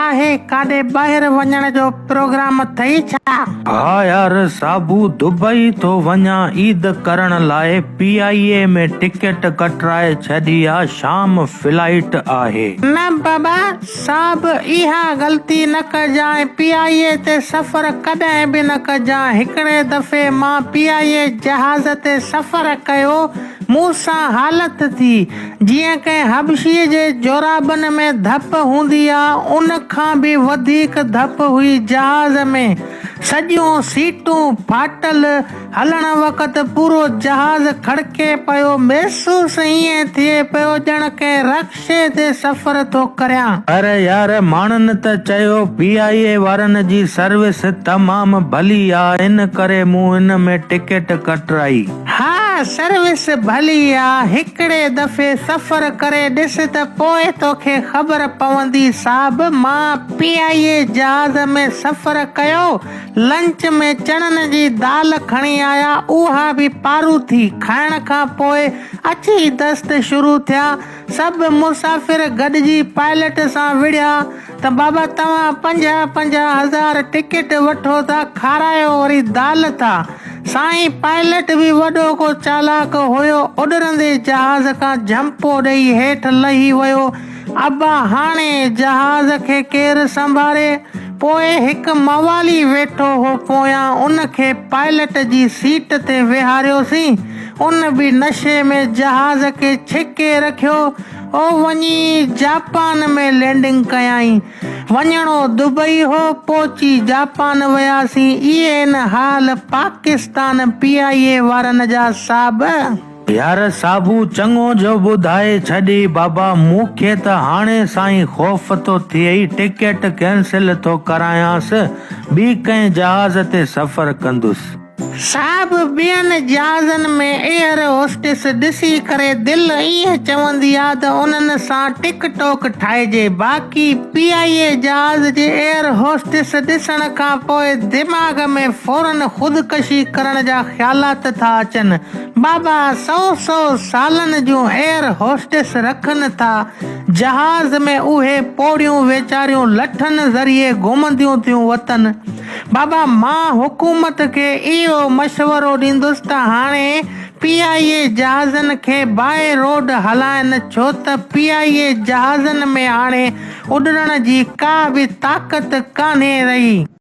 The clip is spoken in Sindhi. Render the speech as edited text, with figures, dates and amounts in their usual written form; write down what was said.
آهي ڪاڏي ٻاهر وڃڻ جو پروگرام اٿئي ڇا؟ ها يار صابو دبئي ٿو وڃان عيد ڪرڻ لاء پي آئي اي ۾ ٽڪيٽ ڪٽرائي ڇڏي آ شام فلائيٽ آهي. نه بابا صاحب اها غلطي نه ڪجانء پي آئي اي تي سفر ڪڏهن به نه ڪجانء هڪڙي دفعي مان پي آئي اي جهاز تي سفر ڪيو مون سان حالت ٿي جيئن ڪنهن حبشيء جي جورابن ۾ ڌپ هوندي آ، ان کان به وڌيڪ ڌپ هئي جهاز ۾. سڄيون سيٽون ڦاٽل، هلڻ وقت پورو جهاز کڙڪي پيو، محسوس ائين ٿئي پيو ڄڻ ڪنهن رڪشي تي سفر ٿو ڪريان. پر يار ماڻهن ته چيو پي آء اي وارن جي سروس تمام ڀلي آ ان ڪري مون ان ۾ ٽڪيٽ ڪٽرائي. ها سروس ڀلي آ، هڪڙي دفعي سفر ڪري ڏس ته پوء توکي خبر پوندي صاحب مان پي آء اي جهاز ۾ سفر ڪيو، لنچ ۾ چڻن جي دال کڻي آيا اها به پاروٿي کائڻ کان پوء اچي دست شروع ٿيا، سڀ مسافر گڏجي پائلٽ سان وڙهيا ته بابا توهان 50 50 هزار ٽڪيٽ وٺو ٿا کارايو وري دال ٿا. سائين پائلٽ به وڏو ڪو چالاڪ هيو اڏرندي جهاز کان جهمپو ڏئي هيٺ لهي ويو. ابا هاڻي جهاز کي ڪير سنڀاري؟ پوء هڪ موالي ويٺو هو پويان ان کي پائلٽ جي سيٽ تي ويهاريوسين. ان به نشي ۾ جهاز کي ڇڪي رکيو. او وڃي جاپان ۾ لينڊنگ ڪيائين. وڃڻو دبئي هو، پهچي جاپان وياسين. اهي آهن حال پاڪستان پي آء اي وارن جا صاحب. يار صابو چڱو جو ٻڌائي ڇڏي بابا مون کي ته هاڻي سائين خوف ٿو ٿئي ٽڪيٽ ڪينسل ٿو ڪرايانس ٻي ڪنهن جهاز تي سفر ڪندس. صاحب ٻين جهازن ۾ ايئر هوسٽس ڏسي ڪري دل ائين چوندي آ ته انهن سان ٽڪ ٽوڪ ٺاهجي باقي پي آء اي جهاز جي ايئر هوسٽس ڏسڻ کان پوء دماغ ۾ فورن خودڪشي ڪرڻ جا خيالات ٿا اچن بابا سئو سئو سالن جون ايئر هوسٽس رکن ٿا جهاز ۾ اهي پوڙهيون ويچاريون لٺن ذريعي گهمنديون ٿيون وتن. بابا مان حڪومت کي اهو مشورو ڏيندس ته هاڻي پي آء اي جهازن کي باء روڊ هلائن ڇو ته پي آء اي جهازن ۾ هاڻي اڏرڻ جي ڪا به طاقت ڪانهي رهي.